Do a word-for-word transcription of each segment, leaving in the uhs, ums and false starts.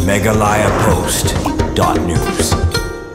Meghalaya Post dot news.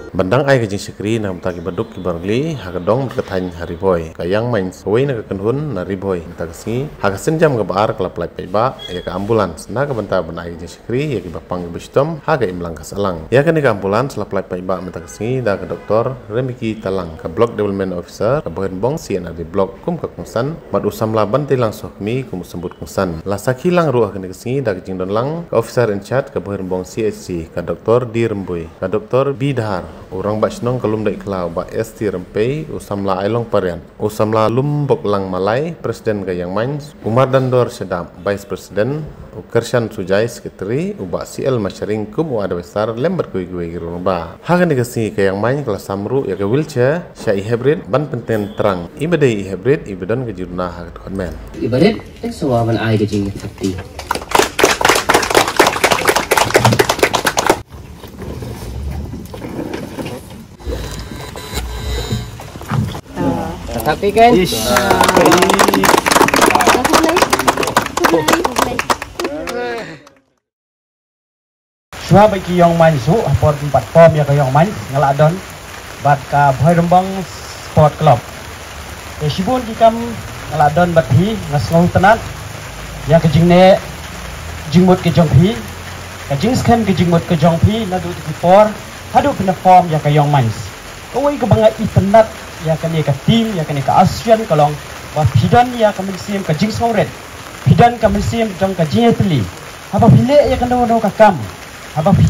Ban dang ai ka jingshakri na ka bynta ki baduk ki barli ha ka dong bad ka thaiñ ha Ri Bhoi, ka Young Minds, kawei na ka kynhun na Ri Bhoi, mynta ka sngi ha ka sienjam kaba ar ka la pynlait paidbah ïa ka ambulance na ka bynta ban ai ka jingshakri ïa kiba pang kiba shitom ha ka imlang ka sahlang. Ïa kane ka ambulance la pynlait paidbah mynta ka sngi da ka Doktor Remiki Talang, ka Block Development Officer ka Bhoirymbong C and RD Block kum ka kongsan, bad u samla Bantilang Sohkmi kum u symbud kongsan. La sakhi lang ruh ha kane ka sngi da ka jingdon lang ka Officer in Charge ka Bhoirymbong C H C, ka Doktor D Rymbui, ka Doktor B Dhar, u Rangbah Shnong ka Lumdaikhla u Bah S T Rympei, u samla Ailong Pariat, u samla Lumboklang Malai, President ka Young Minds, u Mardandor Shadap, Vice President, u Kershan Sujai, Secretary, u Bah C L Masharing kum u Advisor, lem bad kiwei kiwei ki rangbah. Ha kane ka sngi ka Young Minds ka la sam ruh ïa ka wheelchair sha i Hybrid ban pyntrei tang iba dei i Hybrid iba don ka jingduna ha ka dkhot met. I Hybrid, thanks, sa wan ban ai ka jingïathap. Tapi kan? Ish. Shuwa ba ki Young Minds shuh, ha por pynpait form ïa ka Young Minds, nga la don bad ka Bhoirymbong Sport Club. Te shibun ki kam nga la don bad phi, nga sngewtynnat ïa ka jingneh jingmut ka jong phi, ka jingskhem ka jingmut ka jong phi, naduh ki por haduh phin da form ïa ka Young Minds. Kawei kaba nga itynnat ïa kane ka team, ïa kane ka association ka long ba phi don ïa ka mynsiem ka jingsngewrit, phi don ka mynsiem jong ka jingïatylli. Haba phi leh ïa kano kano ka kam, haba phi,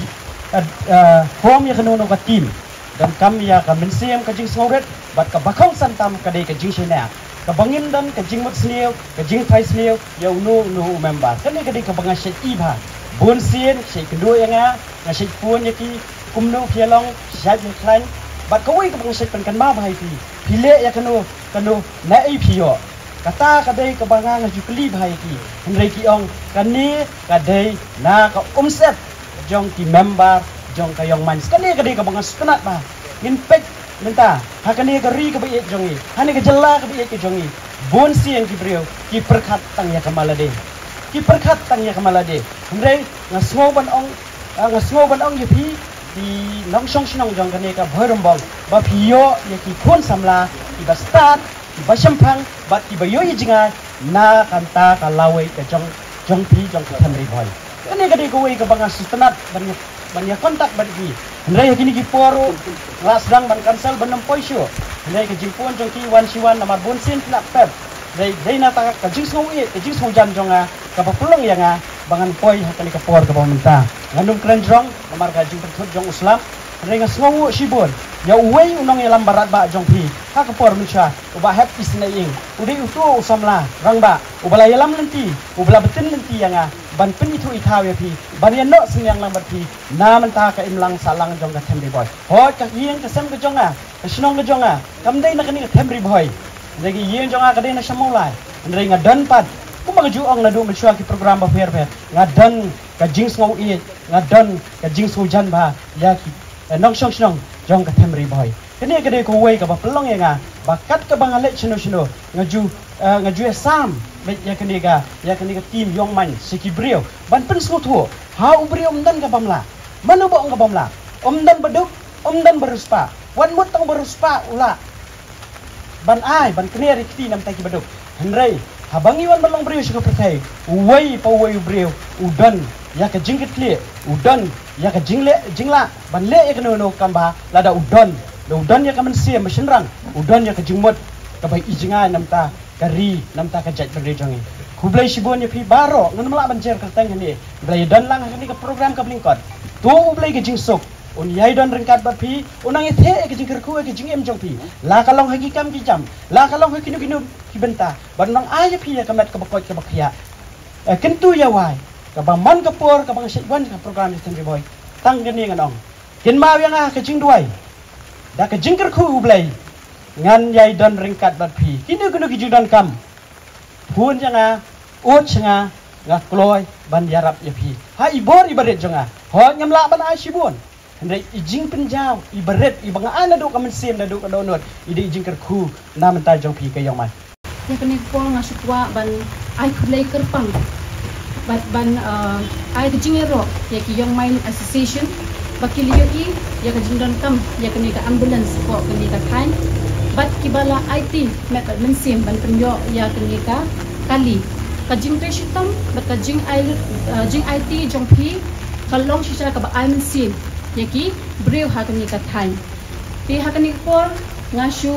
eh, eh, form ïa kano kano ka team, donkam ïa ka mynsiem ka jingsngewrit bad kaba kongsan tam ka dei ka jingshaniah, kaba ngin don ka jingmut sniew, ka jingtrei sniew ïa uno uno u member. Kane ka dei kaba nga shait i bha. Bun sien shait kynduh ïa nga, nga shait phone ïa ki, kumno phi ïa long, shait ïa khlaiñ. Bad kawei kaba nga shait pynkynmaw bha ïa phi, phi leh ïa kano kano, naei phi ïoh. Kata ka dei kaba nga nga ju kylli bha ïa ki. Hynrei ki ong kane ka dei na ka umsyep jong ki member jong ka Young Minds. Kane ka dei kaba nga sngewtynnat bha. Ngin peit mynta ha kane ka ri kaba ïeit jong ngi, ha kane ka jylla kaba ïeit ka jong ngi, bun sien ki briew ki pyrkhat tang ïa ka ma lade. Ki pyrkhat tang ïa ka ma lade. Hynrei nga sngew ban ong, ah, nga sngew ban ong ïa phi, ki nongshong shnong jong kane ka Bhoirymbong, ba phi ïoh ïa ki khun samla kiba stad, kiba shemphang bad kiba ïohi jngai na ka bynta ka lawei ka jong, jong phi, jong ka them Ri Bhoi. Kane ka dei kawei kaba nga sngewtynnat ban ïa, ban ïa contact bad ki. Hynrei ha kine ki por ruh nga la sdang ban cancel ban ym poi shuh. Hynrei ka jingphone jong ki wan shi wan namar bun sien ki la pep. Hynrei dei na kata ka jingsngew ïeit, ka jingsngew jan jong nga kaba pynlong ïa nga ba ngan poi ha kane ka por kaba mynta. Ngan ym kren jrong namar ka jingpynthut jong u slap. Hynrei nga sngewnguh shibun ïa uwei u nongïalam barat ba jong phi ha ka por mynshuwa, uba hep isynei ïing, u dei uto u samla rangbah uba la ïalam lynti, uba la btin lynti ïa nga ban pynithuh ithaw ïa phi, ban ïa noh synñiang lang bad phi na mynta ka imlang sahlang jong ka them Ri Bhoi. Hooid, ka ïing ka sem ka jong nga, ka shnong ka jong nga kam dei na kane ka them Ri Bhoi. Hynrei ka ïing jong nga ka dei na Sha Mawlai. Hynrei nga don pat, kumba nga ju ong naduh mynshuwa ki program bapher bapher, nga don ka jingsngew ïeit, nga don ka jingsngew jan bha ïa ki, eh, nongshong shnong jong ka them Ri Bhoi. Kane ka dei kawei kaba pynlong ïa nga ba kat kaba nga leit shano shano, nga ju, eh, nga ju ïasam beit ïa kane ka, ïa kane ka team Young Minds sha ki briew ban pynsngewthuh. Ha u briew um don kaba mlah. Mano ba ong kaba mlah? Um don baduk, um don bariewspah. Wat mut tang bariewspah u lah ban ai, ban kner ïa ki kti na bynta ki baduk. Hynrei haba ngi wan ban long briew sha ka pyrthei, uwei pa uwei u briew u don ïa ka jingkitkhlieh, u don ïa ka jingleh, jinglah ban leh ïa kano kano ka kam bha. Lada u don, lada u don ïa ka mynsiem ba shynrang, u don ïa ka jingmut kaba ïohi jngai na bynta ka ri, na bynta ka jaitbynriew jong ngi. Khublei shibun ïa phi baroh, ngan ym lah ban jer kyrteng hangne. Ba la ïadon lang ha kane ka program kaba lyngkot. To U Blei ka jingsuk un ïai don ryngkat bad phi, un nang ïatheh ïa ka jingkyrkhu, ïa ka jingim jong phi, la ka long ha ki kam ki jam, la ka long ha kino kino ki bynta, ban nang ai ïa phi ïa ka met kaba koit kaba khiah. Eh, kyntu ïa wai, kaba man ka por kaba nga shait wan ka program ïa ka Them Ri Bhoi, tang kane ngan ong. Kynmaw ïa nga ha ka jingduwai, da ka jingkyrkhu U Blei, ngan ïai don ryngkat bad phi. Kino kino ki jingdonkam, phone ïa nga, ud sha nga, nga kloi ban ïarap ïa phi ha i bor i barit jong nga. Hooid, ngam lah ban ai shibun, hynrei i jingpynjaw i barit iba nga ai naduh ka mynsiem, naduh ka dohnud, i dei i jingkyrkhu na bynta jong phi ka Young Minds. Ïa kane ka por nga shu kwah ban ai khublei kyrpang bad ban ai ka jingïaroh ïa ki Young Minds Association ba ki la ïohi ïa ka jingdonkam ïa kane ka ambulance hapoh kane ka thaiñ, bad kiba la aiti met bad mynsiem ban pynïoh ïa kane ka kali. Ka jingtrei shitom bad ka jingai, jingaiti jong phi ka long shisha kaba ai mynsiem ïa ki briew ha kane ka thaiñ. Te ha kane ka por nga shu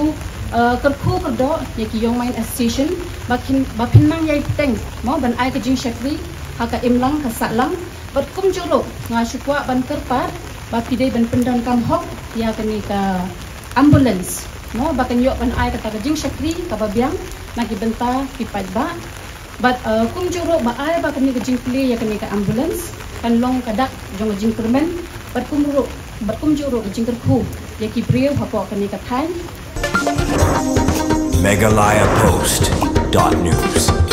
kyrkhu kyrdoh ïa ki Young Minds Association ba phin, ba phin nang ïai bteng mo ban ai ka jingshakri ha ka imlang ka sahlang. Bad kumjuh ruh nga shu kwah ban kyrpad ba phi dei ban pyndonkam hok ïa kane ka ambulance mo ba kan ïoh ban ai kata ka jingshakri kaba biang na ki bynta ki paidbah. Bad kumjuh ruh ba ai ba kane ka jingplie ïa kane ka ambulance kan long ka dak jong ka jingkyrmen bad kum ruh, bad kumjuh ruh ka jingkyrkhu ïa ki briew hapoh kane ka thaiñ. Meghalaya Post dot news.